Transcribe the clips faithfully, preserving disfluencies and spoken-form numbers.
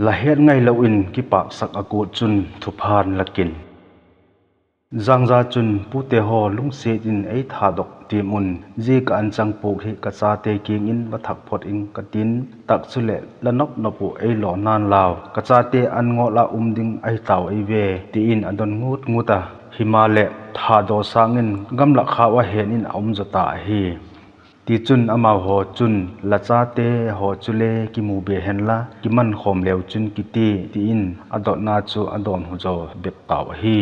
La het ngailou in kipaksak a kut chun thuphan la kin. Jangja chun, Pute ho, lungset in ei thadoh tim un, ji ka anchang puk hi ka chate kiang in va thak phot ing ka tin, tak chule la nop nop u ei lo nan lau, ka chate an ngol a um ding ahi tau ei ve, tin a don ngut ngut a. Himaleh, thadoh sang in gamlak khau a hen in a um jo ta ahi. Tichun amau ho chun, La chate ho chule kimu be hen la, kiman khom leu chun kiti, tin a dotna chu a don hu jo bep tau ahi.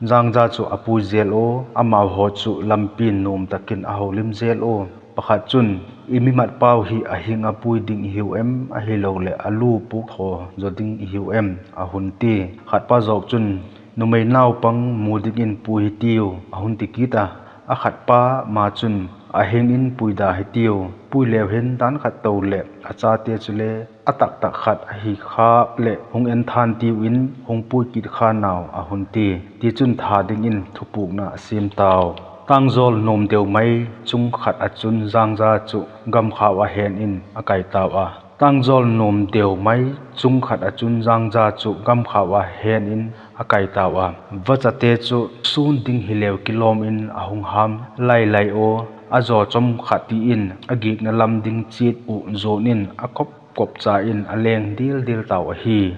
Jangja chu a pui jel u, amau ho chu lampi nom takin a holim jel u. Pakhat chun, I mi mat pau hi a hing a pui ding i hiu em, ahilou le a lu puk ho jo ding i hiu em, a hun ti. Khat pa jok chun, Numei naupang mu ding in pui hi tiu, a hun ti kit a. A khat pa ma chun, A hing in pui da hi tiu, pui leu hin dan khat tou le a chate chule a taktak khat ahi kha le hung en than tiu in hung pui kit kha nau, a hun ti. Tichun tha ding in thupukna a sim tau. Tangjol nom deu mai chung khat a chun Jangja chu gam khau a hen in a kai tau a. Tangjol nom deu mai chung khat a chun Jangja chu gam khau a hen in a kai tau a. Vachate chu sun ding hileu kilom in a hung ham lai lai u, a jo chom khat ti in a gikna lam ding chit u jon in a kop kop cha in a leng dil dil tau ahi.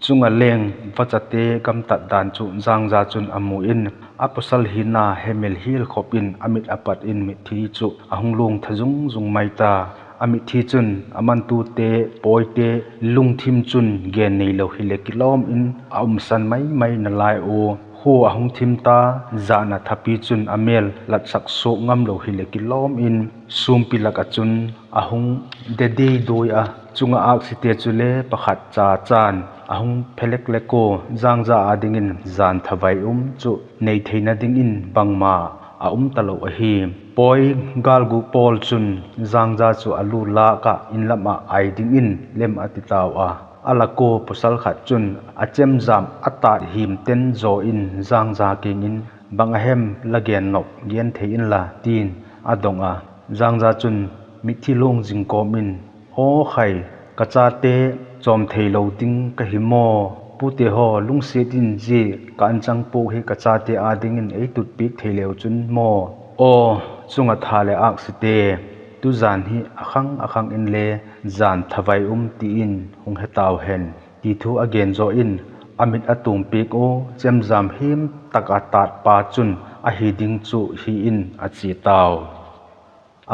Chunga leng vachate gamtat dan chu Jangja chun a mu in, a pasal hina hemil hil khop in a mit a pat in mitthi chu a hung lung tha zung zung mai ta. A mitthi chun a mantute, pawite lungthim chun gen nei lo hile kilom in a umsan mai mai nalai u. Khu a hung thim ta, jana thapi chun a mel latsak suak ngam lo hile kilom in sumpi lak a chun a hung de dei doi a. Chunga aksite chule pakhat cha chan a hung phelek lek u, Jangja a ding in jan thavai um chu nei theina ding in bangma a um ta lo ahi. Pawi galgu pawl chun Jangja chu a lu lak a in lam a ai ding in lem a ti tau a. A lak u pasal khat chun a chemjam a tat him ten zaw in Jangja kiang in, Bang a hem la gen nop, gen thei in la, tin a dong a. Jangja chun mitthi lung jing kawm in, Aw khai, ka chate chawm thei lo ding ka hi maw? Pute haw, lungsiat in zie ka anchang puk hi ka chate a dingin ei tutpiak thei leu chun maw? Aw, chunga tha le aksite, tuzan hi a khang a khang in le zan thavai um tiin hung he tau hen, ti thu a gen zawh in a mit a tum piak u, chemjam him taka tatpa chun a hi ding chu hi in a chi tau.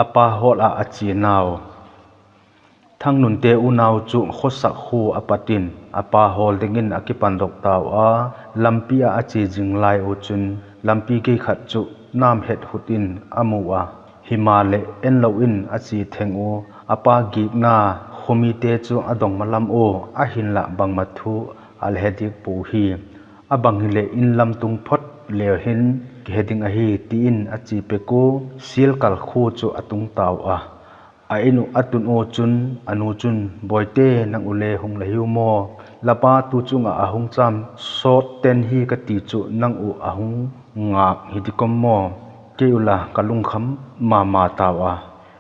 A pa hawl ah a chi nau. Thangnunte unau chu khawsak khu a patin a pa hawl dingin a kipandok tau a, lampi ah a chi zing lai u chun lampi gei khat chu nam het hut in a mu a, hima le en lo in a chi theng u, a pa gikna khomite chu a dong malam u, a hin lah bangma thu a le he dik pu hi. A bang hi le in lam tung phot leu hin kihe ding ahi tiin a chi pek u, sial kal khu chu a tung tau a. A in u a tun u chun a nu chun, Bawite, nang u le hung la hiu maw? Lapa tu chunga a hung cham sawt ten hi ka ti chu nang u a hung ngak hi dikom maw? Kei u la ka lungkham mama tau a.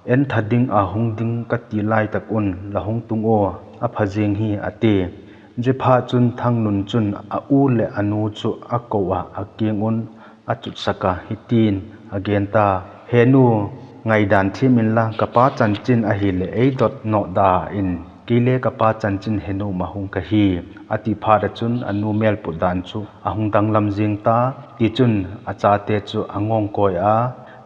En tha ding a hung ding ka ti lai tak un la hung tung u, a pha zing hi a ti. Zipha chun Thangnun chun a u le a nu chu a ko a, a kiang un a chutsak a, hitin a gen ta, He nu, ngaidan thiam in la, ka pa chanchin ahi le ei dot nawh da in, kei le ka pa chanchin he nu ma hung ka hi, a ti phat a chun a nu mel put dan chu a hung danglam zing ta, ti chun a chate chu a ngawng kawi a,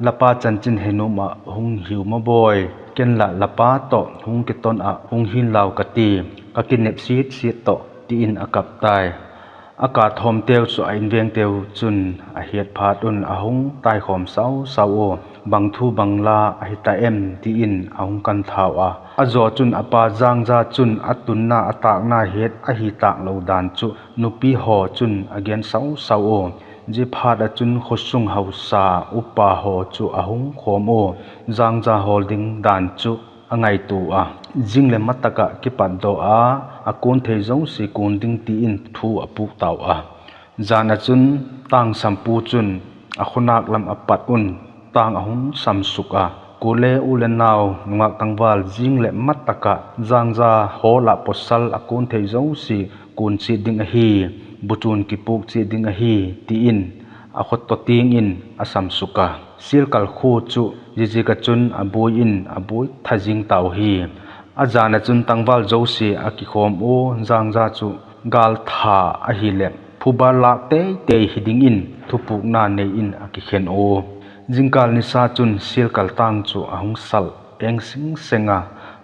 La pa chanchin he nu ma hung hiu maw bawi, ken la la pa tawh hung kiton a hung hin lau ka ti, ka kinep siat siat tawh, tiin a kap tai. A ka thawm teu chu a inveng teu chun a hiat phat un a hung tai khawm sau sau u, bang thu bang la a hi ta em tiin a hung kan thau a. A zaw chun a pa Zangza chun a tunna a takna hiat a hi tak lo dan chu nupi haw chun a gen sau sau u. Ziphat a chun khawsung hausa upa haw chu a hung khawm u. Zangza hawl ding dan chu a ngaitu a, zing le matak a kipat daw a, a kun thei zo si kun ding tiin thu a puk tau a. Zan a chun tang sampu chun a khunak lam a pat un tang a hun sam suk a, Kule u le nau nungak tangval jing le mataka jangja hol a pasal a kun thei jouse kun chit ding ahi, buchun kipuk chit ding ahi, tiin a khut to ting in a samsuka. Silkal khu chu jijika chun a bui in a bui tha jing tau hi. A jan a chun tangval jouse a kikhom u, jangja chu gal tha ahile phuba lak teitei hi ding in thupukna nei in a kikhen u. Jingkal nisa chun silkal tang chu a hung sal eng sing seng a,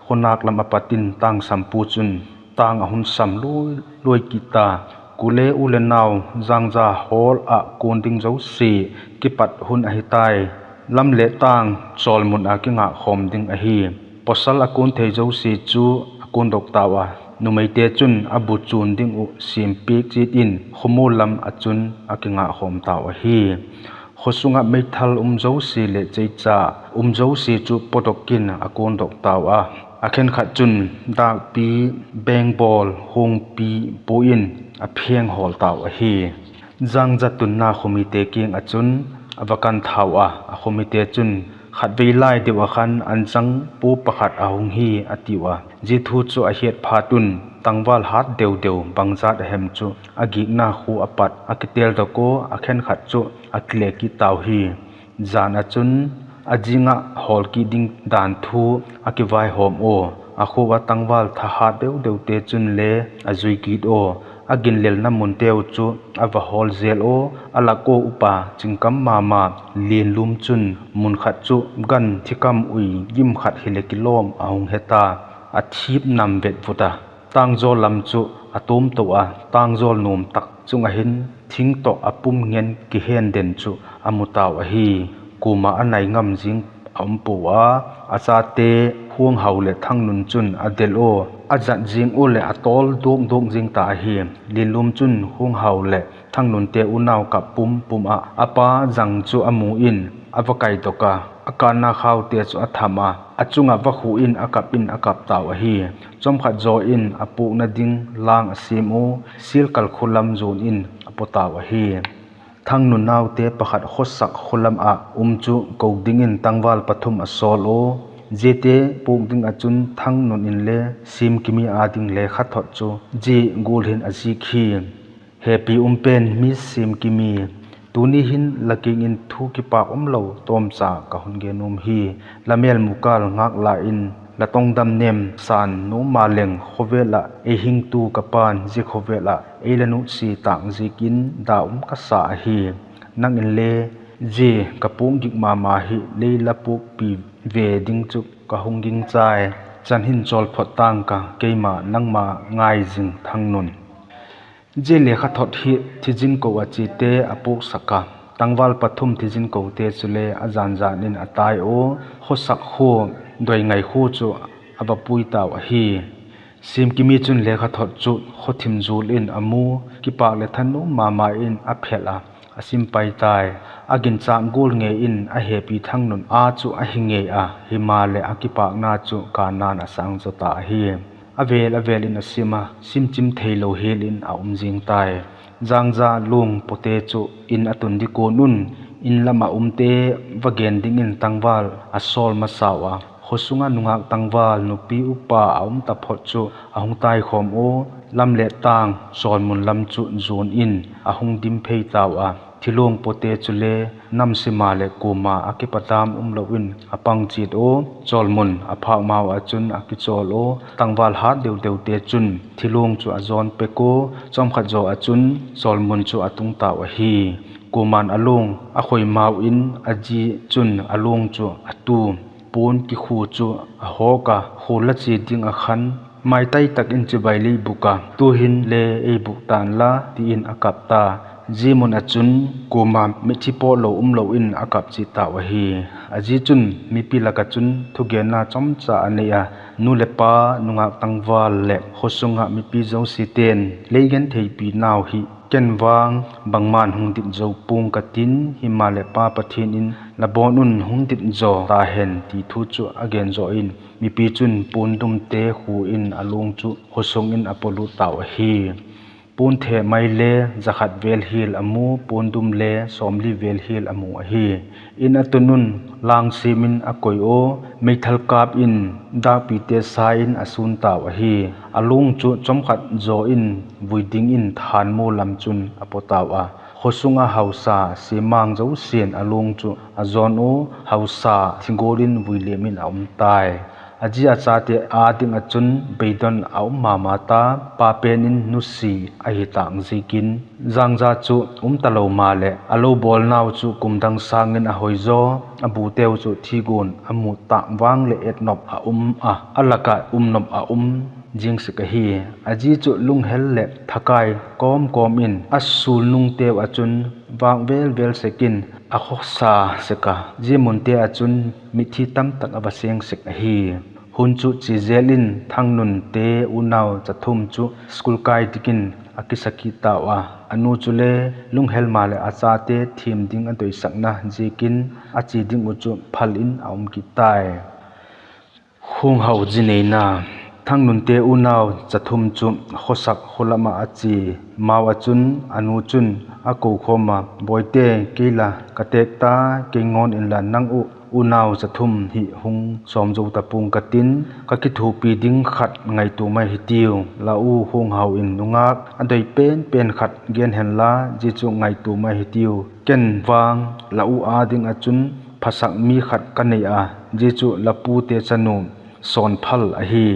khunak lam a patin tang sampu chun tang a hun sam lui lui kit ta. Kule u le nau jangja hol a kun ding jouse kipat hun ahi tai. Lam le tang chol mun a kinga khom ding ahi. Pasal a kun thei jouse chu a kun dok tau a, numeite chun a bu chun ding u sim pik chit in khomul lam a chun a kinga khom tau ahi. Khosunga meithal um jouse le cheicha um jouse chu podokin a kun dok tau a, a khenkhat chun dakpi, bengbol, hungpi pu in a pheng hol tau ahi. Jangja tunna khomite king a chun a va kan thau a, a khomite chun khat vei lai deu a khan an jang pu pakhat a hung hi a tiu a. Ji thu chu a hiat phat un tangval hat deu deu bangjat a hem chu a gikna khu a pat a kitel dok u, a khenkhat chu a kile kit tau hi. Jan a chun a jinga hol kit ding dan thu a kivaihom u, a khu a tangval thahat deu deu te chun le a jui kit u, a ginlelna mun teu chu a va hol jel u, a lak u upa chingkam mama Linlum chun mun khat chu gan thikam ui gim khat hile kilom a hung heta, a thip nam vet vuta. Tangjol lam chu a tum to a, tangjol num tak chunga hin thing to a pum ngen kihen den chu a mu tau ahi. Kuma a nai ngam jing a um pu a, a chate Huanghau le Thangnun chun a del u, a jat jing u le a tol duk duk jing ta ahi. Linlum chun Huanghau le Thangnun te unau kap pum pum a, a pa jang chu a mu in a va kai dok a, a kanna khau te chu a tham a, a chunga va khu in a kap in a kap tau ahi. Chomkhat jo in a pukna ding lang a sim u, silkal khu lam jun in a po tau ahi. Thangnun naute pakhat khosak khu lam a um chu ko ding in tangval pathum a sol u. Jite puk ding a chun Thangnun in le Simkimi a ding lekha thot chu ji gul hin a jik hi. Hepi um pen Miss Simkimi, tuni hin la king in thu kipak um lo tomcha ka hun gen um hi. La mel mukal ngak la in la tong dam nem san nu ma leng khovel a ei hing tu ka pan ji khovel a ei la nu si tang jikin da um ka sa ahi. Nang in le ji ka pung gik mama hi lei la puk pi ve ding chu ka hung ging chai. Chan hin chol phot tang ka keima nangma ngai jing Thangnun. Ji lekha thot hi thijin ko a chite a puk saka. Tangval pathum thijin ko te chule a jan jan in a tai u, khosak khu, doi ngai khu chu a va pui tau ahi. Simkimi chun lekha thot chu khothim jul in a mu, kipak le thanum mama in a phel a, a sim pai tai. A ginchak gul nge in a hepi Thangnun a chu a hi nge a, hima le a kipakna chu kanan a sang jo ta ahi. A vel a vel in a sim a, sim chim thei lo hel in a um jing tai. Jangja lung pote chu in a tun di kun un, in lam a um te va gen ding in tangval a sol masau a. Khosunga nungak tangval nupi upa a um ta phot chu a hung tai khom u, lam le tang chol mun lam chu jun in a hung dim phei tau a. Thilung pote chule nam sima le kuma a kipatam um lo in a pang chit u, chol mun a phak mau a chun a kichol u, tangval hat deu deu te chun thilung chu a jon pek u, chomkhat jo a chun chol mun chu a tung tau ahi. Kuman a lung a khoi mau in a ji chun a lung chu a tu. Pun kikhu chu a hawk a, khu la chi ding a khan, maitai tak in chibai lei buk a, tu hin le ei buk tan la, tiin a kap ta. Ji mun a chun, kuma mithi pawh lo um lo in a kap chi tau ahi. A ji chun, mipi laka chun, thugenna chomcha a nei a, nu le pa, nungak tangval le khaw sunga mipi zosi ten, lei gentheipi nau hi, ken vang, bangman hung dit zo pung ka tin, hima le pa Pathian in, la bawn un hung dit zo ta hen, ti thu chu a gen zo in, mipi chun pundum te khu in a lung chu khawsung in a polut tau ahi. Pon theh mai le jakhat vel hil amu, pon dum le somli vel hil amu ahi. In atunun lang semin akoi o, meithal kap in dakpite sa in asun tau ahi. Along chu chomkhat jo in vui dingin thanmu lam chun apo tau a. Khosunga hausa semang jousen along chu ajon o, hausa thigol in vui limin aum tai. Aji achate ading achun beidon aum mama ta, pa penin nusi ahi tang jikin. Jangja chu um talou ma le, alou bolnau chu kumdang sangin ahoijo, abuteu chu thigon amu tang vang le etnop aum a, alaka umnop aum jing sek ahi. Aji chu lunghel le thakai kom kom in asul nungteu achun vang vel vel sekin akhosa seka. Ji munte achun mithi tamtak avaseng sek ahi. Hun chu chi jel in Thangnun te unau chathum chu school kai tikin akisaki tau a. Anu chu le lunghel ma le achate thim ding adoisakna jikin achi ding u chu phal in aum kit tai. Khunghau jineina. Thangnun te unau chathum chu khosak kholama achi mau achun anu chun akou khoma, Boite, keila katek ta, keingon inla nang u unau chathum hi hung somjo tapung katin, kakithupi ding khat ngaitu mai hitiu. La u Khunghau in nungak adoi pen pen khat gen henla, ji chu ngaitu mai hitiu. Ken vang la u ading achun phasak mi khat kanei a, ji chu la pute chanu Sonphal ahi.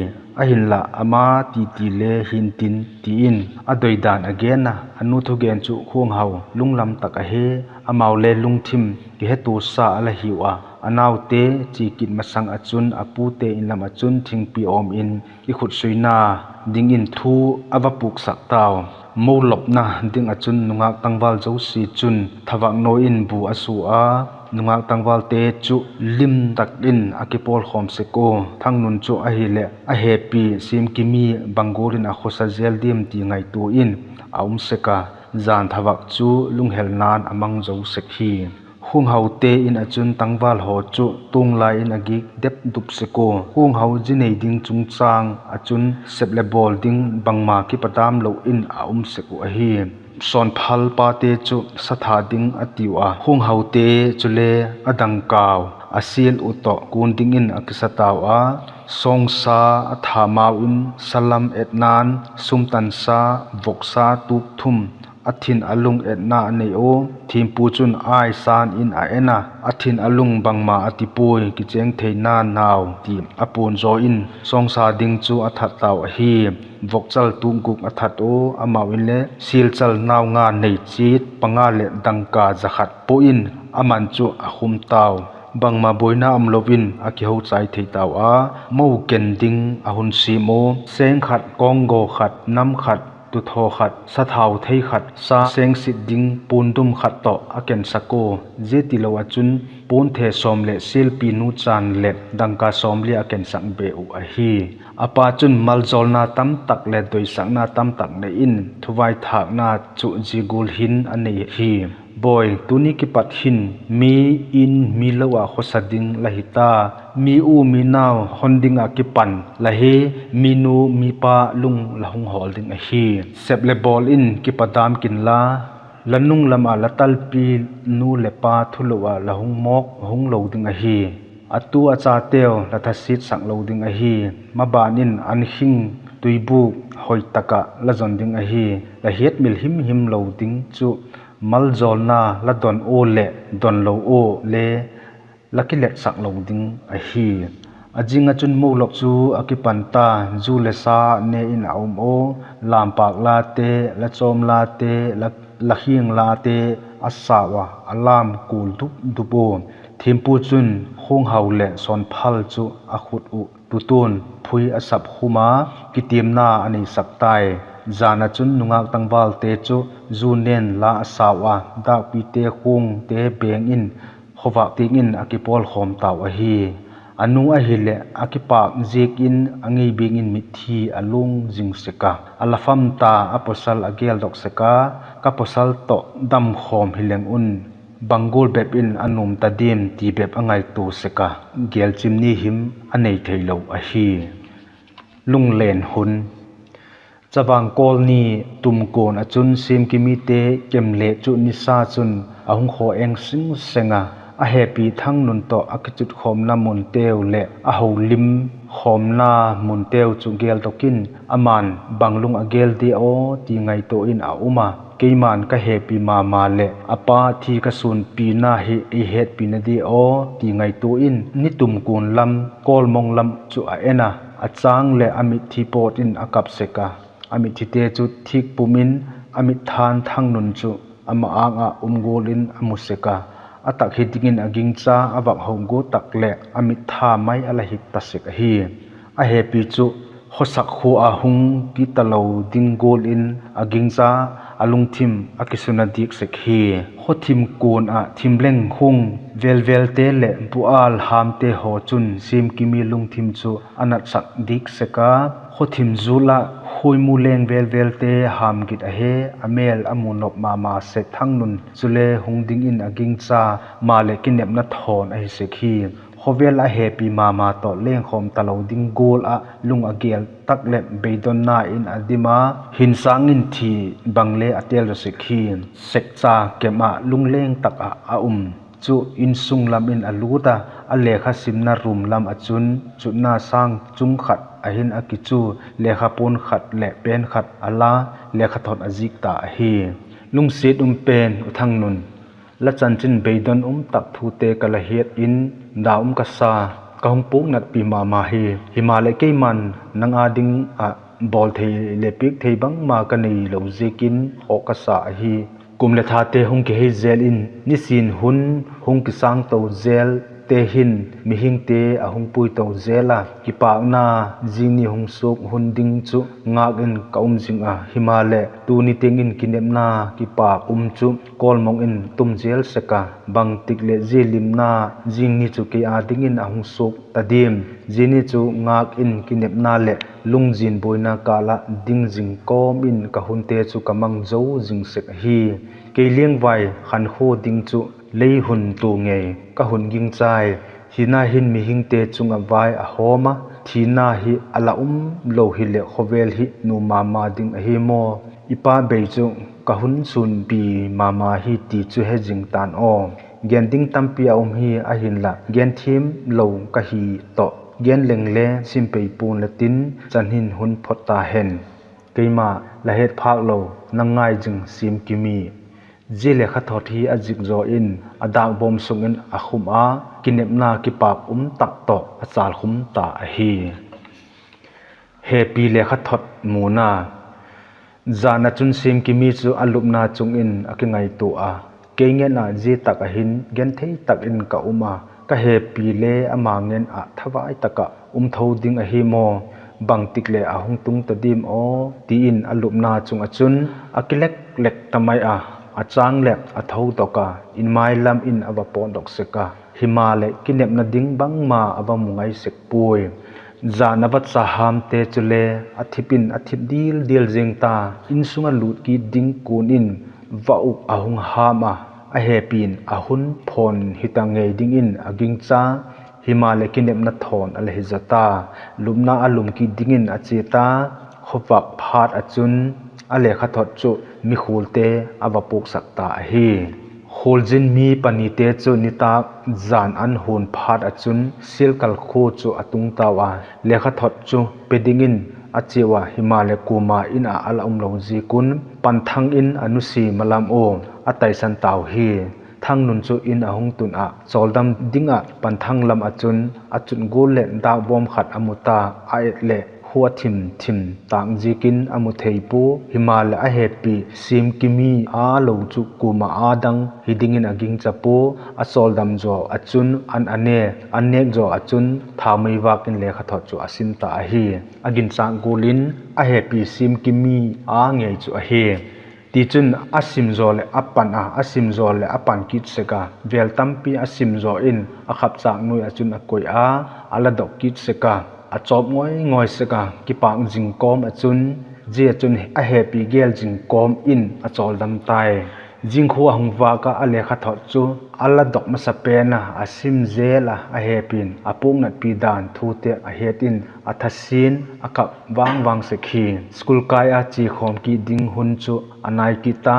Ahinla ama titi le hintin, tin adoi dan agen a. Anu thugen chu Khunghau lunglam tak ahi. Amau le lungthim kihetusa ala hiu a. Anaute chi kit masang achun apute inlam achun thingpi om in kikhutsuina dingin thu avapuksak tau. Mou lopna ding achun nungak tangval jouse chun thavak noi in bu asu a, nungak tangval te chu lim tak in akipol khom sek u. Thangnun chu ahile ahepi, Simkimi bang gol in akhosa jel dim ti ngaitu in aum sek a, jan thavak chu lunghel nan amang jo sek hi. Khunghau te in achun tangval ho chu tunglai in agik dep dup sek u. Khunghau jinei ding chungchang achun sep le bol ding bangma kipadam lou in aum sek u ahi. Sonphal pate chu satha ding atiu a, Khunghau te chule adangkau asil u toh kun dingin akisa tau a, songsa atha mau in salam etnan sumtansa voksa tup thum athin alung etna anei u. Thimpu chun aisan in a en a, athin alung bangma atipui, kicheng thei nanau ti apun jo in songsa ding chu athat tau ahi. Vokchal tuk guk athat u, amau in le silchal nau nga nei chit panga le dangka jakhat po in aman chu akhum tau. Bangma boina umlouvin akihou chai thei tau a, mou ken ding ahun sim u. Seng khat, konggo khat, nam khat, tutho khat, sathau thei khat, sa sengsit ding pundum khat toh akensak u. Jiti lou achun punthe som le silpi nu chan le dangka somli akensak be u ahi. Apa chun maljolna tamtak le doisakna tamtak nei in thuvai thakna chu jigul hin anei hi. Boi, tuni kipat hin mi in mi lou a khosa ding la hita, mi u mi nau hon ding a kipan la hi, mi nu mi pa lung la hung hol ding ahi. Sep le bol in kipadam kin la, la nung lam a la talpi nu le pa thulou a la hung mok hung lou ding ahi. Atu achateu la thasit sak lou ding ahi. Maban in an hing tuibuk hoitaka la jon ding ahi. La hiatmil himhim lou ding chu maljolna la don u le don lou u le la kiletsak lou ding ahi. Ajing achun moulop chu akipan ta, ju le sa ne in aum u, lampak late, la chom late, la, la hing late asau a, alam kul dup dup u. Thimpu chun Khunghau le Sonphal chu akhut u tutun phui asap khum a, kitimna anei sak tai. Jan achun nungak tangval te chu ju nen la asau a, dakpi te khung te beng in khovak ting in akipol khom tau ahi. Anu ahile akipak jik in angei bing in mithi alung jing sek a, alafam ta, apasal agel dok sek a, ka pasal toh dam khom hileng un, bang gol bep in anom ta dim ti bep angaitu sek a, gelchim ni him anei thei lou ahi. Lunglen hun. Chavang Kolni tumkon a chun Siamkimi te kemle chu nisa chun ahung kho eng singsenga, ahepi Thangnun toh akichut khomna mun teu le aholim khomna mun teu chu geldoh in, aman bang lung agel dia aw ti ngaito in aum a, keiman kahepi mama le apa thi kasunpina hi eihetpi nadi aw ti ngaito in, nitumkon lam Kolmong lam chu a-en a, achang le amithi pot in akap sek a, amithi te chu thik pum in amithan Thangnun chu ama anga um gol in amu sek a, atah hi dingin agingcha, avak hou go tak le amitha mai ala hik ta sek ahi. Ahepi chu khosak khua hung kit talou ding gol in agingcha, alungthim akisuna dik sek hi. Khothim kon a thimleng hung velvel te le bual ham te ho chun Siamkimi lungthim chu anatsak dik sek a, khothim jul a huimu leng velvel te ham git ahe, amel amu nop mama sek Thangnun chule hung ding in agingcha, ama le kinepna thon ahi sek hi. Khovel ahepi mama toh lengkhom talou ding gol a lung agel tak le beidonna in adim a, hinsang in thi bang le atel jo sek hi. Sekcha kem a lungleng tak a aum chu insung lam in alut a, alekha simna room lam a chun chutna sang chung khat ahin akichu, lekha pon khat le pen khat ala, lekha thot ajik ta ahi. Lungset um pen u Thangnun, la chanchin beidon um tak thu te kala hiat in, da um kasa, kahung pung natpi mama hi. Hima le keiman nang a ding a bol thei le piak thei bangma kanei lou ziakin khoh kasa ahi. Kum le tha te hung kihei zel in, nisin hun hung kisang to zel te hin mihing te ahung pui to zel a, kipakna jingni hung suk hun ding chu ngak in ka um jing a, hima le tuni teng in kinepna kipak um chu Kolmong in tum zel sek a, bang tik le zia limna jingni chu kei a ding in ahung suk ta dim. Jini chu ngak in kinepna le lungjin buaina kal a ding jing kom in ka hun te chu ka mang jo jing sek ahi. Kei lengvai khankho ding chu lei hun tu ngei ka hun gingchai. Thina hin mihing te chung a vai ahom a, thina hi ala um lou hi le khovel hi num mama ding ahi maw? I pa bei chu ka hun sunpi mama hi ti chu he jing tan aw. Gen ding tampi aum hi ahinla, gen thim lou kahi toh, gen leng le simpei pon le tin, chan hin hun phot ta hen. Keima la het phak lou, nang ngai jing Siamkimi. Zia lekha thot hi ajik jo in, adak bom sung in akhum a, kinepna kipak um tak toh achal khum ta ahi. Hepi lekha thot muna. Jan a chun Siamkimi chu alupna chung in akingaito a, kei ngen a zia tak ahin genthei tak in ka um a, ka hepi le ama ngen a thavai tak a um tho ding ahi maw? Bang tik le ahung tung ta dim aw, ti in alupna chung a chun akilek lek ta mai a, achang le atho dok a, in mai lam in ava potdok sek a, hima le kinepna ding bangma ava mu ngai sek pui. Jan ava cha ham te chule athip in athip dil dil jing ta, insung a lut kit ding kun in va uk ahung ham a, ahepin ahun phon hita ngei ding in agingcha, hima le kinepna thon ala hi ja ta, lupna alum kit ding in ache ta, khovak phat a chun alekha thot chu mikhul te ava puksak ta ahi. Kholjin mi pani te chu nitak jan an hun phat a chun Silkal kho chu atung tau a, lekha thot chu pe ding in ache ua, hima le kuma in a ala um lou jik un, Panthang in anusi malam u ataisan tau hi. Thangnun chu in ahung tun a, choldam ding a Panthang lam a chun achut gol le dak bom khat amu ta, a-et le khu athim thim tak jik in amu thei pu, hima le ahepi Siamkimi a lou chu kuma a dang hi ding in agingcha pu, acholdam jo a chun an ane, an nek jo a chun thaomei vak in lekha thot chu asim ta ahi. Aginchak gol in ahepi Siamkimi a ngei chu ahi. Tichun asim jo le apan a, asim jo le apan kit sek a, vel tampi asim jo in akhapchak noi a chun akoi a, ala dok kit sek a, achop ngoi ngoi sek a, kipak jing kom a chun, zia chun ahepi gel jing kom in acholdam tai. Jingkho ahung vak a, alekha thot chu ala dok masa pen a, asim jel a, ahepin, apuhnatpi dan thute ahet in, athasin, akap vang vang sek hi. School kai a chekhom kit ding hun chu anai kit ta,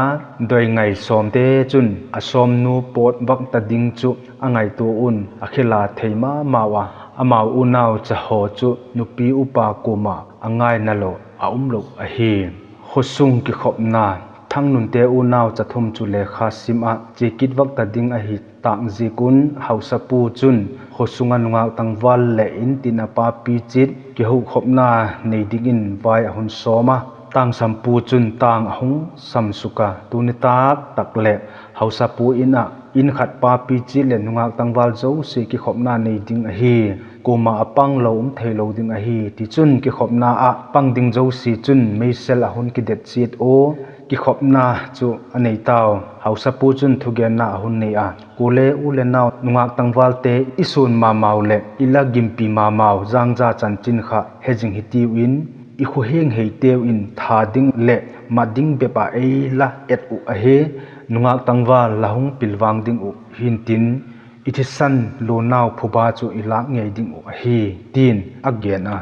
Doingai Somte chun asomnu pot vak ta ding chu angaito un, akhel a thei mamau a, amau unau chaho chu nupi upa koma angaina lou aum lou ahi. Khosung kikhopna. Thangnunte unau chathum chu lekha sim a che kit vak ta ding ahi tah jeh un, haosapu chun khosung a nungak tangval le intin a papi chit kihoukhopna nei dingin vai ahung som a, tangsampu chun tang ahung samsuk a, tuni tak tak le haosapu in a in khat papi chit le nungak tangval jouse kikhopna nei ding ahi. Koma apang lou um thei lou ding ahi. Tichun kikhopna a pang ding jouse chun meisel ahung kidet chit u, kikhopna chu anei tau. Haosapu chun thugenna ahung nei a, ko le u le nau nungak tangval te i sun mamau le i la gimpi mamau jangja chanchin kha he jing hitiu in, i kho heng hei teu in tha ding le mat ding bep a ei la et u ahi. Nungak tangval la hung pilvang ding u hintin, i thisan lonau phuba chu i lak ngei ding u ahi, tin agen a.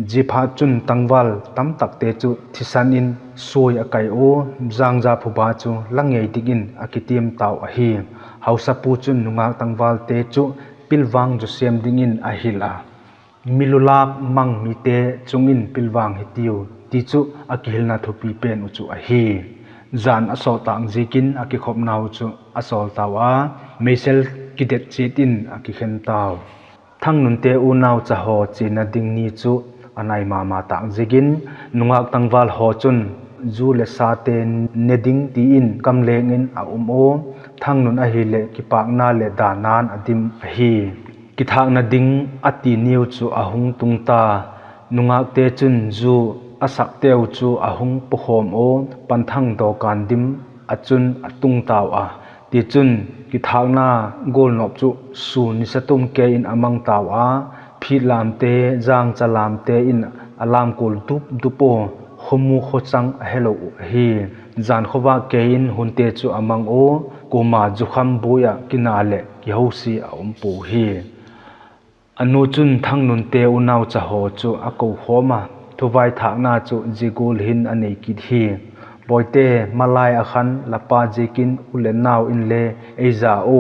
Jiphat chun tangval tamtak te chu thisan in sui akai u, jangja phuba chu la ngei dingin akitim tau ahi. Haosapu chun nungak tangval te chu pilvang josem dingin ahil a, milulak mang mite chungin pilvang hitiu, ti chu akihilna thupi pen u chu ahi. Jan asot tah jeh in akikhopnau chu asol tau a, meisel kidet chit in akikhen tau. Thangnunte unau chaho chena ding ni chu anai mama tah jeh in, nungak tangval ho chun ju le sa te ne ding tin kamleng in aum u, Thangnun ahile kipakna le danan adim ahi. Kithakna ding ati niu chu ahung tung ta. Nungak te chun ju asak teu chu ahung pokhom u, Panthang dokan dim a chun atung tau a. Tichun kithakna golnop chu sun nisa tum kei in amang tau a. Phit lamte, jangcha lamte in alam kul dup dup u, khomu khochang ahelou u ahi. Jan khovah kei in hunte chu amang u, koma jukham boi a kina le kihouse aum pou hi. Anu chun Thangnunte unau chaho chu akou khom a, thuvai thakna chu jigul hin anei kit hi. Boite, malai a khan lapa jeh in u le nau in le eija u,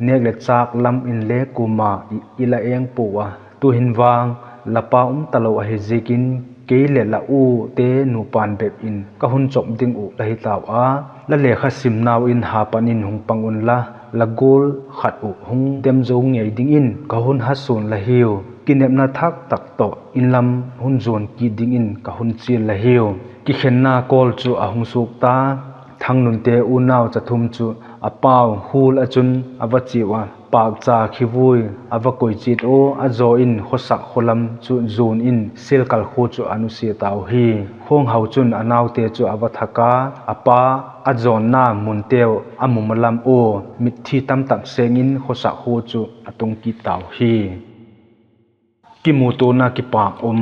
nek le chak lam in le koma i, i la eng pou a. Tuhin vang, lapa um talou ahi jeh in, kei le la u te nupan bep in kahung chop ding u la hi tau a, la lekha sim nau in hapan in hung pang un la, la gol khat u hung dem jou ngei dingin kahung hasun la hiu, kinepna thak tak toh in lam hung jon kit dingin kahung chil la hiu. Kikhenna kol chu ahung suk ta, Thangnunte unau chathum chu apau hul a chun ava chiu a, pakcha khivui ava koi chit u, ajo in khosak kholam chu jon in Silkal kho chu anusia tau hi. Khonghau chun anaute chu ava thak a, apa ajonna mun teu amu malam u, mitthi tamtak seng in khosak kho chu atung kit tau hi. Kimutona kipak um,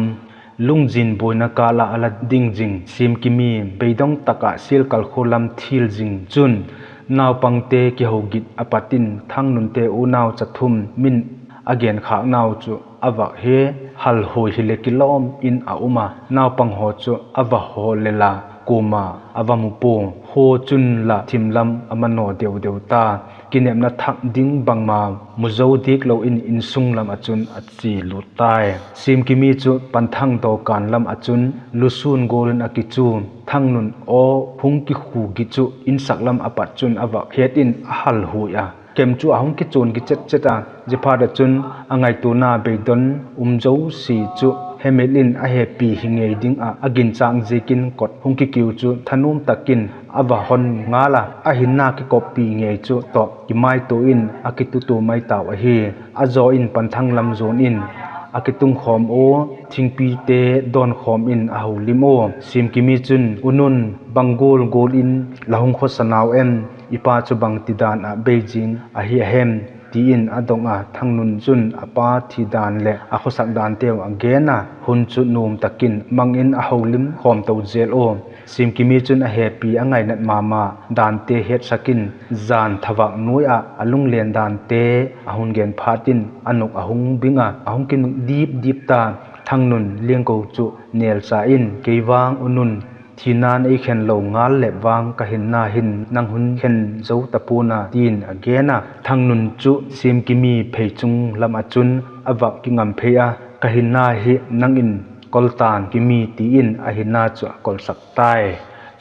lungjin boina kal a ala ding jing Simkimi beidong tak a Silkal kho lam thil jing chun, naupang te kihou git apat in Thangnunte unau chathum min agen khak nau chu avak hi, hal hoi hile kilom in aum a, naupang ho chu ava ho le la koma ava mu pou, kho chun la thim lam amano deu deu ta. Kinepna thak ding bangma mu jou dik lou in insung lam a chun ache lut tai. Simkimi chu Panthang dokan lam a chun lusun gol in akichu, Thangnun o hung kikhu git chu insak lam apat chun avak het in ahal hui a. Kem chu ahung kichun kichet chet a, jiphat a chun angaitona beidon um jouse chu hemil in ahepi hi ngei ding a, aginchang jeh in kot hung kikiu chu thanom tak in ava hon ngal a, ahinna kikoppi ngei chu toh kimaito in akitutu mai tau ahi. Ajo in Panthang lam jon in akitung khom u, thingpi te don khom in ahoulim u. Simkimi chun, U Nun, bang gol gol in la hung khosa nau em? I pa chu bang tidan a bei jing ahi ahem? tiin adong a, Thangnun chun apa thi dan le akhosak dan teu agen a, hun chu nom takin mangin aholim khom to jel o. Simkimi chun ahepi angainat mama dante hetsakin jan thavak noi a alunglen dante ahung gen phat in anuk ahung bing a, ahung kinuk dip dip ta. Thangnun Liangko chu nelcha in, kei vang unun, thinan ei khen lo ngal le vang ka hinna hin nang hun khen zo tapon a, tiin agen a. Thangnun chu Simkimi pheichung lam a chun avak kingam phei a, ka hinna hi nangin kol tan Kimi, tiin ahinna chu akolsak tai.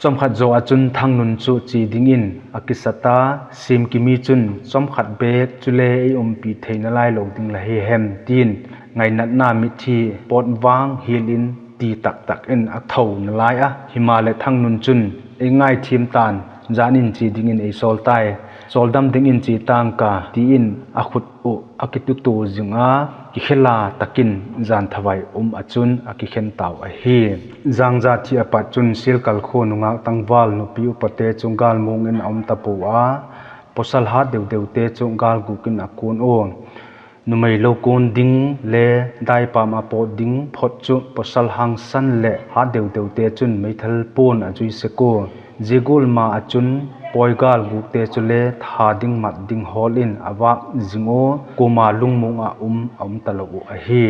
Chomkhat jo a chun Thangnun chu che dingin akisa ta, Simkimi chun chomkhat bek chule ei umpi thei nalai lo ding la hi hem, tiin ngainatna mithi pot vang hil in ti taktak in atho nalai a. Himale Thangnun chun ei ngaithim tan, jan in che dingin ei sol tai, soldam dingin che tang ka, tiin akhut u akitutu jing a, kikhela takin jan thavai um a chun akikhen tau ahi. Jangja thi apat chun Silkal kho nungak tangval nupi upate chu gal mong in aum tapo a, pasal hat deu deu te chu gal guk in akon o. Numei lo kon ding le daipam a pot ding phot chu pasal hangsan le hat deu deu te chun meithal pon ajui sek o. Jigul ma a chun poi gal guk te chu le tha ding mat ding hol in avak jing o, koma lungmong a um aum talo u ahi.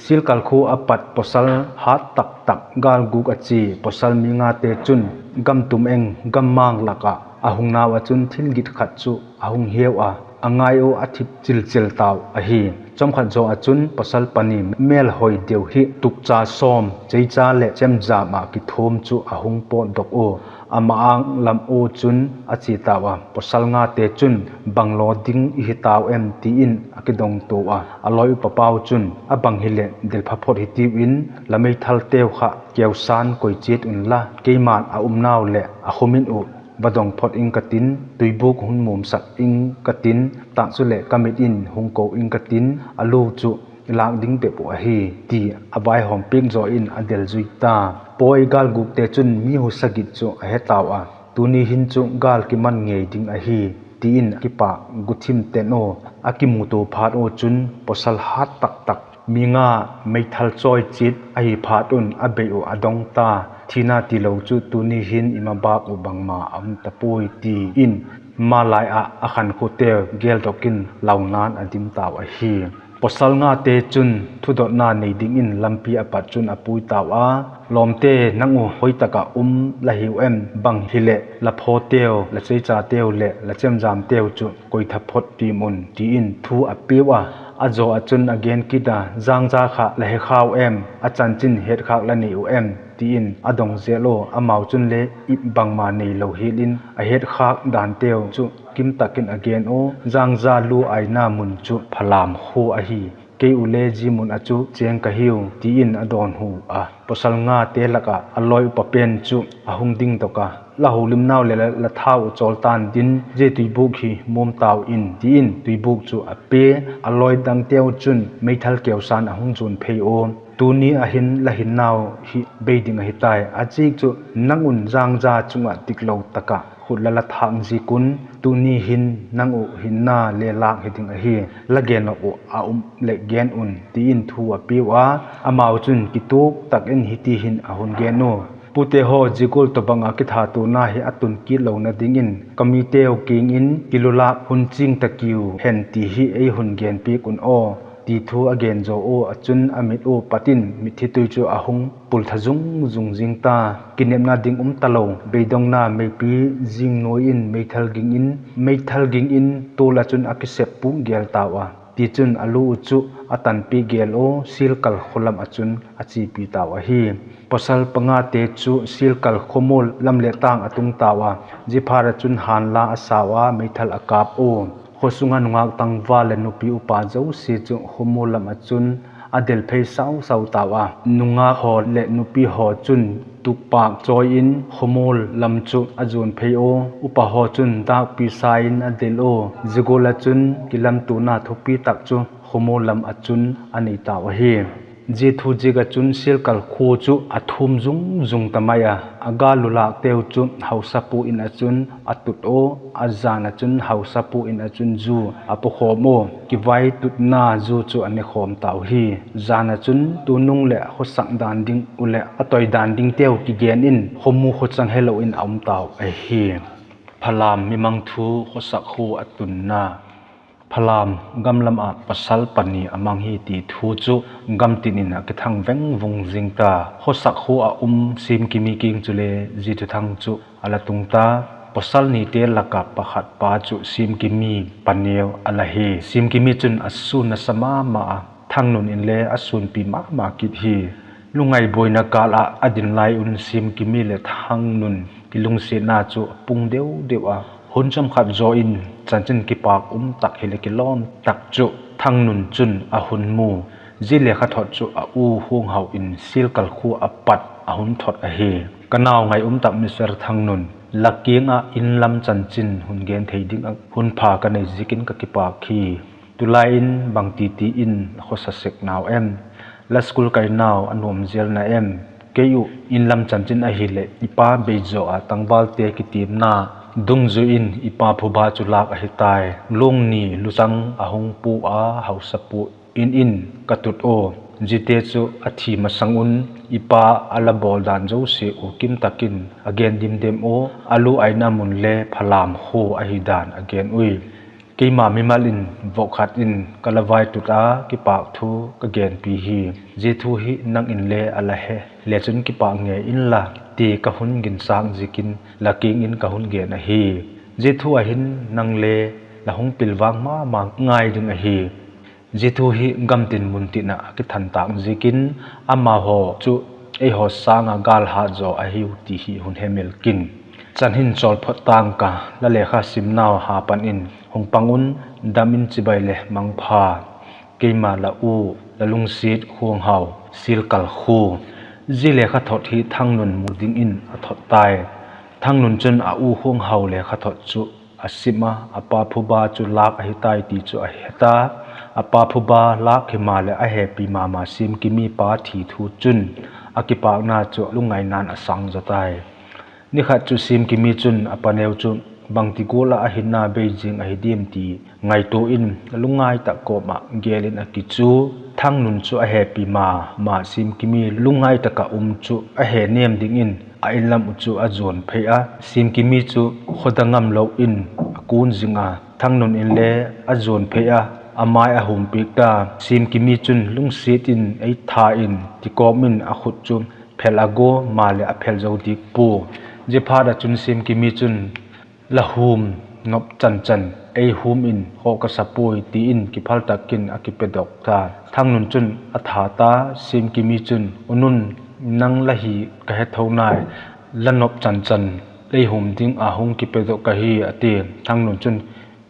Silkal kho apat pasal hat taktak gal guk a che pasal mi nga te chun gam tum eng gam mang lak a ahung nau a chun thil git khat chu ahung hiu a, angai u athip chil chil tau ahi. Chomkhat jo a chun pasal pani mel hoi deu hi tukcha som, cheicha le chemjam a kithom chu ahung pot dok u. Ama ang lam u chun ache tau a, pasal nga te chun bang lo ding ihi tau em, tiin akidong to a. Aloi upa pau chun abang hile delpha phot hitiu in, la meithal teu kha keusan koi chet un la, keiman a um nau le a khumin u vadong phot ing katin, tuibuk hun mumsak ing katin, tah chu le kamit in hung ko ing katin, alu chu lak ding bep u ahi, ti avaihom pek jo in adel jui ta. Poi gal guk te chun mi husa git chu ahe tau a, tuni hin chu gal kiman ngei ding ahi, tiin akipa guthim ten o, akimuto phat u chun pasal hat taktak mi nga meithal choi chit ahi phat un abei u adong ta, thina tilo chu tuni hin ima bak u bangma aum tapoi, tiin malai a akhan khu teu gel dok in launan adim tau ahi. Pasal nga te chun thudotna nei ding in lampi apat chun apui tau a, lom te nang u hoi taka um la hiu em, bang hile la pho teu, la cheicha teu le la chemjam teu chu koi tha phot tim un, tiin thu apiu a. Ajo a chun agen kit a, Jangja kha la he khau em, achanchin het khak la nei u em, tiin adong jel o. Amau chun le ip bangma nei lo hil in ahet khak dan teu chu kim takin agen o. Jangja lu aina mun chu Phalam kho ahi. Kei u le ji mun a chu cheng ka hiu, tiin adon hu a. Pasal nga te lak a aloi upa pen chu ahung ding dok a, la holim nau le la, la thau u chol tan din, je tuibuk hi mom tau in, tiin tuibuk chu ape. Aloi dang teu chun meithal keusan ahung jon phei o. Tuni ahin la hin nau hi bei ding ahi tai. Achik chu nang un Jangja chunga tiklo taka khut la la thak jik un, tuni hin nang u hinna le lak hi ding ahi. La gen u a um le gen un, tiin thu apiu a. Amau chun kituk takin hiti hin ahung gen u. Pute ho, Jigul tobang a kithatona hi atun kit lona ding in, ka mi teu kiang in kilulak hun ching ta kiu hen ti hi ei hung gen pek un o, ti thu agen jo u a chun amit u pat in mithi tui chu ahung pul tha jung jung jing ta. Kinepna ding um talo, beidongna meipi jing noi in meithal ging in, meithal ging in tol a chun akisep pung gel tau a. Tichun alu u chu atanpi gel u, Silkal kho lam a chun achepi tau ahi. Pasal panga te chu Silkal khomol lam le tang atung tau a, jiphat a chun hanla asau a, meithal akap u. Khosunga nungak tangval le nupi upa jouse chu khomol lam a chun adel phei sau sau tau a. Nungak ho le nupi ho chun tukpak choi in khomol lam chu ajon phei u. Upa ho chun dakpi sa in adel u. Jigul a chun kilamtona thupi tak chu khomol lam a chun anei tau ahi. Jia thu jeh a chun Silkal kho chu athum jung jung tamai a, agal lulak teu chu haosapu in a chun atut o, ajan a chun haosapu in a chun ju apokhom o, kivai tutna ju chu anekhom tau hi. Jan a chun tunung le khosak dan ding u le atoi dan ding teu kigen in khomu khochang helou in aum tau ahi. Phalam mimang thu khosak kho atunna. Phalam gamlam a pasal pani amang hi ti thu chu gamtin in akithang vengvung jing ta. Khosak kho a um Simkimi king chule Jithuthang chu ala tung ta. Pasal nite laka pakhat pa chu Simkimi paneo ala hi. Simkimi chun asun nasa mama a, Thangnun in le asunpi mama kit hi. Lungngai boina kal a adin lai un Simkimi le Thangnun kilungsetna chu apung deu deu a, hun chomkhat jo in chanchin kipak um tak hile kilom tak chu Thangnun chun ahung mu. Jia lekha thot chu a u Huanghao in Silkal kho apat ahung thot ahi. Ka nao ngai um tak Mister Thangnun, la king a in lam chanchin hung gen thei ding a hun pha kanei jeh in kakipak hi. Tulai in bang titi in khosa sek nau em? La school kai nau anom jel na em? Kei u in lam chanchin ahile i pa Beijo a tangval te kitimna dungjui in i pa phuba chu lak ahitai. Lungni luchang ahung pu a haosapu in in katut o. Jite chu athi masang un i pa ala bol dan jouse u kim takin agen dimdem o. Alu aina mun le Phalam kho ahi dan agen ui. Keima mimal in vohkhat in kala vai tut a kipak thu kagenpi hi. Jia thu hi nang in le ala he le chun kipak nge in la ti kahung ginsang jeh in la king in kahung gen ahi. Jia thu a hin nang le la hung pilvang mama ngai ding ahi. Jia thu hi gamtin muntin a akithan tak jeh in amaho chu eiho sanga gal hat jo ahiu ti hi hung hemil kin. Chan hin chol phot tang ka, la lekha sim nau ha pan in hung pang un, dam in chibai le mangpha. Keima la u, la lungset Huanghao, Silkal kho. Jia lekha thot hi Thangnun mu ding in athot tai. Thangnun chun a u Huanghao lekha thot chu asim a, apa phuba chu lak ahitai ti chu ahet a. Apa phuba lak hima le ahepi mama Simkimi pa thi thu chun akipakna chu lungngai nan asang jo tai. Nikhat chu Simkimi chun apaneo chu bangti gol a ahinna bei jing ahi dim ti ngaito in lungngai tak kom a gel in akichu. Thangnun chu ahepi mama Simkimi lungngai taka um chu ahe nem ding in a in lam u chu ajon phei a. Simkimi chu khoda ngam lou in akun jing a. Thangnun in le ajon phei a, amai ahum pik ta. Simkimi chun lungset in eitha in tikom in akhut chu phel ago, ma le aphel jo dik pu. Jia phat a chun Simkimi chun la hum nop chan chan, ei hum in ho kasa poi ti in kiphal takin akipedok ta. Thangnun chun atha ta, Simkimi chun, U Nun, nang la hi kahe thou nai, la nop chan chan ei hum ding a hung kipedok kahi ati. Thangnun chun,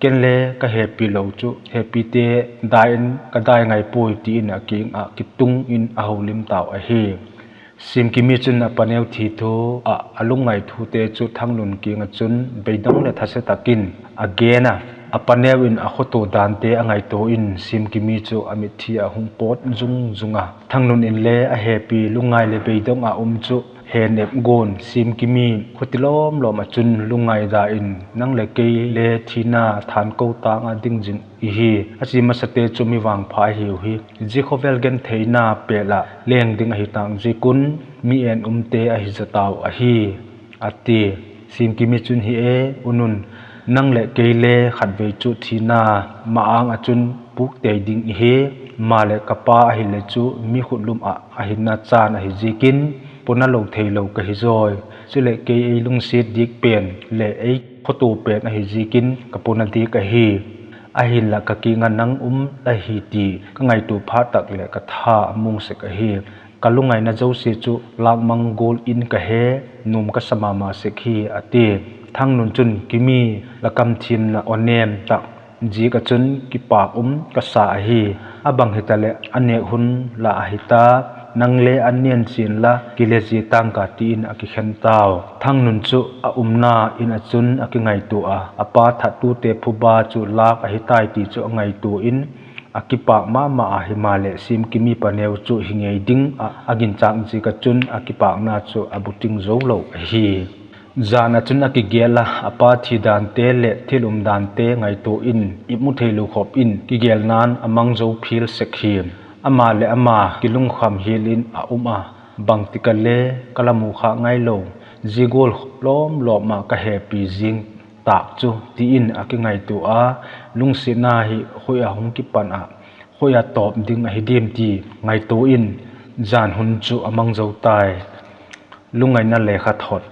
Ken le kahepi lou chu, hepi te dai in kadai ngai poi ti in aking a kitung in ahoulim tau ahi. Simkimi chun apaneo thi thu a alungngai thu te chu Thangnun king a chun beidong le thase takin agen a. Apaneo in akhoto dan te angaito in Simkimi chu amithi a hung pot jung jung a. Thangnun in le ahepi lungngai le beidong a um chu he nep gon Simkimi khuti lom lom a chun lungngai da in nang le kei le thina thanko tang a ding jing ihi. Achi masa te chu mi vangpha ahiu hi. Jia khovel gentheina pet la leng ding ahi tang jeh un mi en um te ahi ja tau ahi. Ati. Simkimi chun hi e, U Nun, nang le kei le khatvei chu thina ma ang a chun puk tei ding ihi, ma le kapa ahile chu mi khutlum a ahinna chan ahi jeh in, pona lou thei lou kahi joi. Chule kei ei lungset dik pen le ei khoto pen ahi jeh in kapona dik ahi. Ahinla kaking a nang um la hi ti kangaito phat tak le katha amung sek ahi. Kalungngaina jouse chu lakmang gol in kahe, nom kasa mama sek hi, ati. Thangnun chun, Kimi, la kamthimna onem tak jeh a chun kipak um kasa ahi. Abang hita le aneh hun la ahi ta, nang le anen chin la kile ji tang ka ti in akikhen tau. Thangnun chu aumna in a chun akingaito a, apa thattu te phuba chu lak ahi tai ti chu angaito in, akipak mama a, himaleh Simkimi paneo chu hi ngei ding a, aginchak jeh a chun akipakna chu abuting jou lou ahi. Jan a chun akigel a, apa thi dan te le thil um dan te ngaito in, imu thei lou khop in kigel nan amang jou phil sek hi. Ama le ama kilungkham hel in aum a, bangti kale kala mu kha ngai lou, jigol lom lom a kahepi jing tak chu, tin akingaito a, lungsetna hi hoi a hung kipan a, hoi a top ding ahi dem ti ngaito in, jan hun chu amang jou tai. Lungngaina lekhathot.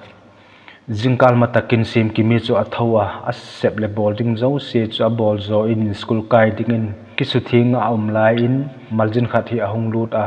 Jingkal matakin Simkimi chu atho a, asep le bol ding jouse chu abol jo in school kai dingin kisutheng a aum lai in, maljin khat hi ahung lut a,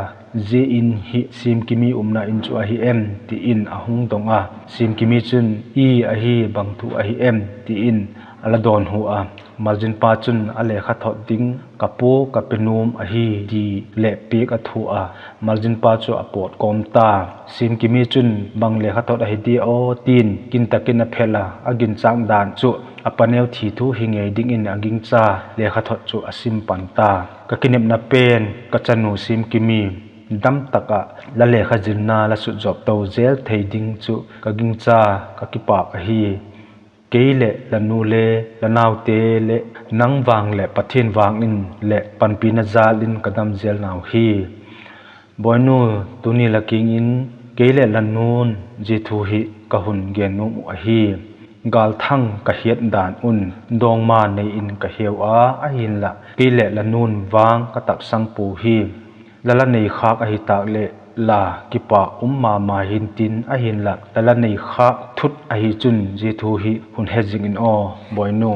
jeh in hi Simkimi umna in chu ahi em, tin ahung dong a. Simkimi chun, i ahi, bang thu ahi em, tin ala donhu a. Maljin pa chun alekhathot ding kapu kape nom ahi ti le pek athu a. Maljin pa chu apot kom ta. Simkimi chun bang lekhathot ahi di o tin kintakin aphel a, aginchak dan chu apaneo thi thu hi ngei dingin agingcha lekhathot chu asim pan ta. Kakinepna pen kachanu Simkimi, damtak a la lekha jilna la sut jop to jel thei ding chu kagingcha, kakipak ahi. Kei le lanu le lanaote le nang vang le Pathen vang in le panpina jal in kadam jel nau hi. Boinu, tuni la kiang in kei le lanun jeh thu hi kahung gen nom u ahi. Galthang kahet dan un dongma nei in kaheu a, ahinla kei le lanun vang kataksang pou hi. Lala nei khak ahi tak le la kipa um mama hin tin, ahinla lala nei khak thut ahi chun jeh thu hi hung he jing in o, Boinu.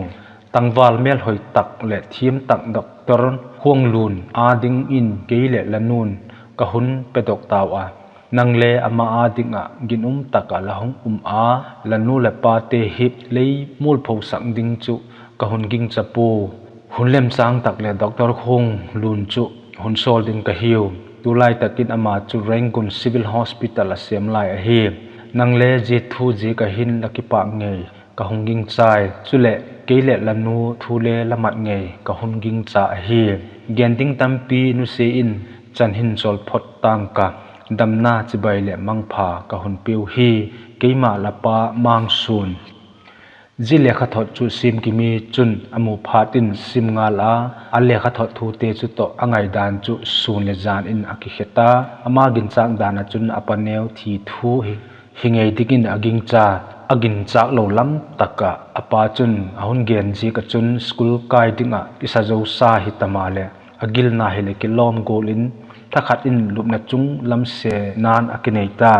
Tangval melhoi tak le thim tak Doctor Khuanglun a dingin kei le lanun kahung pedok tau a. Nang le ama a ding a ginum tak a la hung um a, lanu le pate hi lei mul pho sak ding chu kahung gingcha pou. Hung lemchang tak le Doctor Khuanglun chu hung sol ding kahiu. Tulai takin ama chu Rangoon Civil Hospital a sem lai ahi. Nang le jeh thu jeh kahin la kipak ngei kahung gingchai. Chule kei le lanu thu le la mat ngei kahung gingcha ahi. Gen ding tampi nuse in chan hin chol phot tang ka. Damna chibai le mangpha kahung peu hi. Keima lapa Mangsun. Jeh lekhathot chu Simkimi chun amu phat in sim ngal a, alekhathot thute chu toh angai dan chu sun le jan in akikhe ta, ama ginchak dan a chun apaneo thi thu hi, hi ngei dingin agingcha, aginchak lou lam tak a, apa chun ahung gen jeh a chun school kai ding a kisa jou sa hi tama le. Agilna hi le kilom gol in, thakhat in lupna chung lam se nan akinei ta.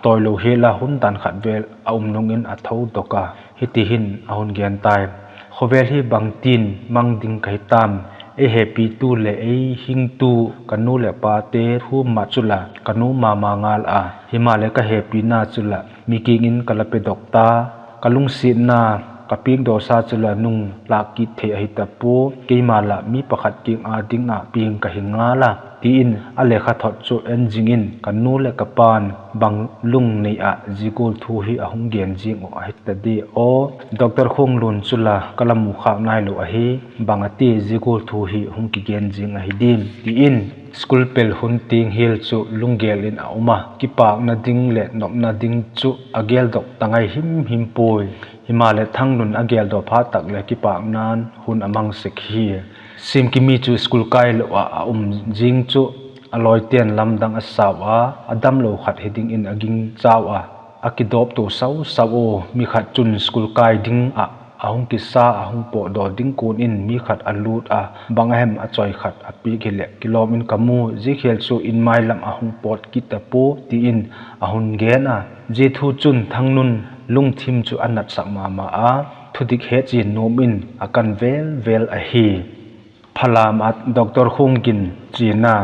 Toilou hi la hun dan khat vel aum nung in atho dok a, hiti hin ahung gen tai. Khovel hi bang tin mang ding kahi tam, ei hepi tu le ei hing tu kanu le pate thu mat chu la kanu mama ngal a, hima le kahepina chu la mi kiang in kala pedok ta. Kalungsetna, kapik dosa chu la nung lah kit thei ahi tapou, keima la mi pakhat kiang a ding a ping kahi ngal a, tin alekhathot chu en jing in kanu le kapan bang lung nei a jigol thu hi ahung gen jing u ahi ta di o. Doctor Khuanglun chu la kala mu khak nai lou ahi, bang ati jigol thu hi hung kigen jing ahi dim, tin school pel hun ting hel chu lunggel in aum a, kipakna ding le nopna ding chu agel dok ta ngai him him poi. Hima le Thanglun agel doh phat tak le kipak nan hun amang sek hi. Simkimi chu school kai lou a aum jing chu aloi ten lamdang asau a, adam lou khat hi ding in agingchau a, akidop to sau sau o, mi khat chun school kai ding a ahung kisa, ahung potdoh ding kon in mi khat alut a, bang ahem achoi khat apik hi le kilom in kamu, jeh khel chu in mai lam ahung pot kit tapou, tin ahung gen a. Jeh thu chun Thanglun lungthim chu anatsak mama a, thudik hetchen nom in akan vel vel ahi. Phalam a Doctor Khuanglun chena,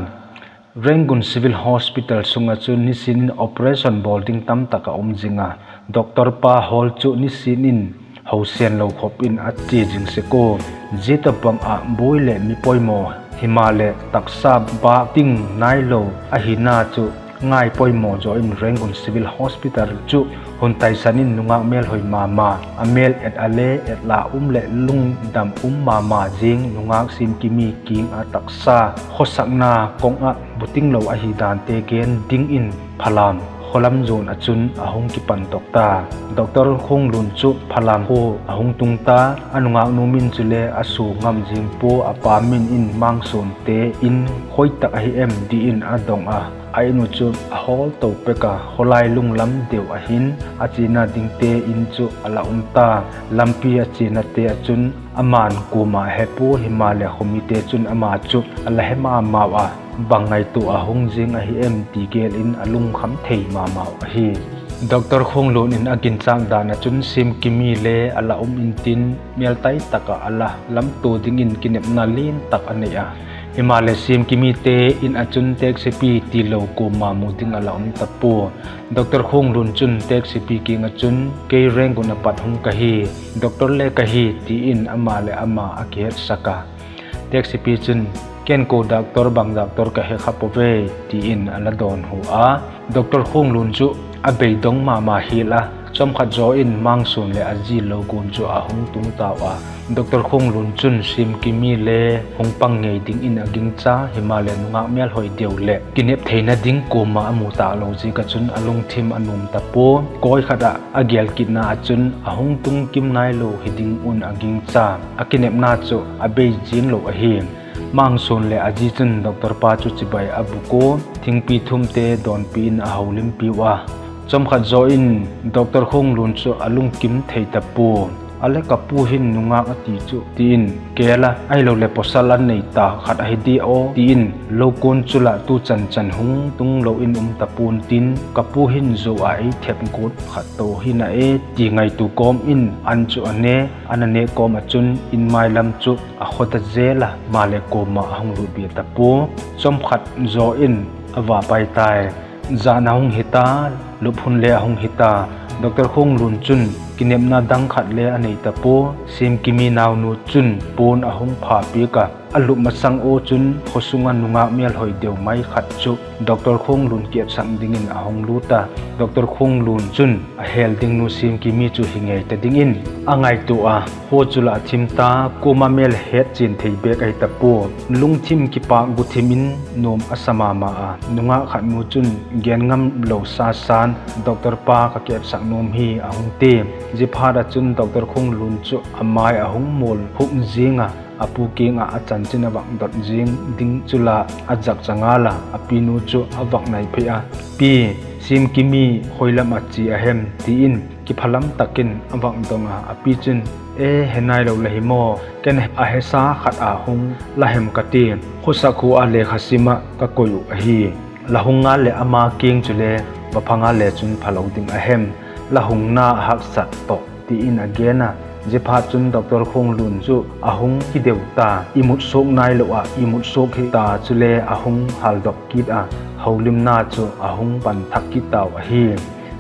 Rangoon Civil Hospital sunga chu nisin in operation bol ding tamtak aum jing a, Doctor pa hol chu nisin in housen lou khop in ache jing sek o. Jeh tabang a boi le mi poimo, hima le taksa bak ting nai lou ahina chu ngai poimo jo in Rangoon Civil Hospital chu Lun Taisan in nungak melhoi mama, amel et a le et la um le lungdam um mama jing nungak Simkimi kiang a taksa, khosakna kong a buting lou ahi dan te gen dingin Phalam kholam jon a chun ahung kipan tok ta. Doctor Khonglun chu Phalam kho ahung tung ta, anungak nu min chule asu ngam jing po, apa min in Mangson te in khoi tak ahi em ti in adong a, a in u chu ahol to pek a, kholai lunglam deu ahin, achena ding te in chu ala um ta. Lampi achena te a chun aman koma hepo hima le khomi te chun ama chu ala he mama a, bang ngaito a hung jing ahi em ti gel in alungkham thei mama ahi. Doctor Khonglun in aginchak dan a chun Simkimi le ala um in tin, mel tai tak a ala lamto dingin kinepna len tak anei a. Hima le Simkimi te in a chun taxi pi tilou koma mu ding ala um tapo. Doctor Khonglun chun taxi pi kiang a chun kei Rangoon a pat hung kahi, doctor le kahi ti in ama le ama akihetsak a. Taxi pi chun ken ko doctor bang doctor kahe kha pove ti in ala don hu a. Doctor Khonglun chu abeidong mama hel a, chomkhat jo in Mangson le aji lou gon chu ahung tung tau a. Doctor Khonglun chun Simkimi le hung pang ngei dingin agingcha, hima le nungak melhoi deu le kinep theina ding koma amu talou jeh a chun alungthim anom tapo. Koi khat a agel kitna a chun ahung tung kim nailou hiding un agingcha, akinepna chu abei jing lou ahi. Mangson le aji chun doctor pa chu chibai abuk u, thingpi thum te donpi in ahoulimpi u a. Chomkhat jo in Doctor Khonglun chu alungkim thei tapo. Ale kapu hin nungak ati chu ti in, kela ahilou le pasal anei ta khat ahi di o ti in, lou kon chu la tu chan chan hung tung lou in um tapon tin, kapu hin jo a eithep got khat to hina e ti ngaito kom in an chu ane, an ane kom a chun in mai lam chu akhoda jel a, ama le koma ahung lut be tapo. Chomkhat jo in ava pai tai. Jan ahung hita, lup hun le ahung hita. Doctor Khonglun chun kinepna dang khat le anei tapo. Simkimi naonu chun pon ahung pha pek a, alup masang u chun khosung a nungak melhoi deu mai khat chu Doctor Khonglun kiepsak dingin ahung lut a. Doctor Khonglun chun ahel ding nu Simkimi chu hi ngei ta dingin angaito a, kho chu la athim ta, koma mel het chen thei bek ahi tapo. Lungthim kipak guthim in nom asa mama a, nungak khat nu chun gen ngam lou sasan, doctor pa kakiepsak nom hi ahung ti. Jiphat a chun Doctor Khonglun chu amai ahung mol hup jing a, apu kiang a achanchin avak dot jing ding chu la ajak chang a la, apinu chu avak nai phei a, pi, Simkimi khoilam a che ahem ti in kiphalam takin avak dong a, api chun, e, he nailou la hi mo, ken ahesa khat a hung la hem kati, khosak kho a lekha sim a kakoi u ahi. La hung ngal le ama kiang chule va pha ngal le chun phalou ding ahem, la hung na haksat toh ti in agen a. Jiphat chun Doctor Khonglun chu ahung kideu ta, imut sok nailou a, imut sok hita chule ahung haldok kit a, houlimna chu ahung pan thak kit tau ahi.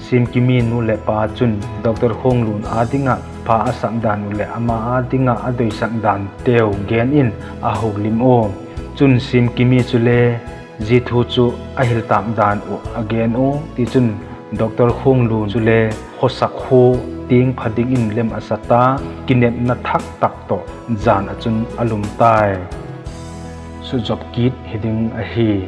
Simkimi nu le pa chun Doctor Khonglun a dinga pha asak dan u le ama a dinga adoisak dan teu gen in ahoulim u. Chun Simkimi chule ji thu chu ahil tak dan u agen u. Tichun Doctor Khonglun chule khosak kho ting pha dingin lem asa ta, kinepna thak tak toh jan a chun alum tai. Sujop kit hiding ahi.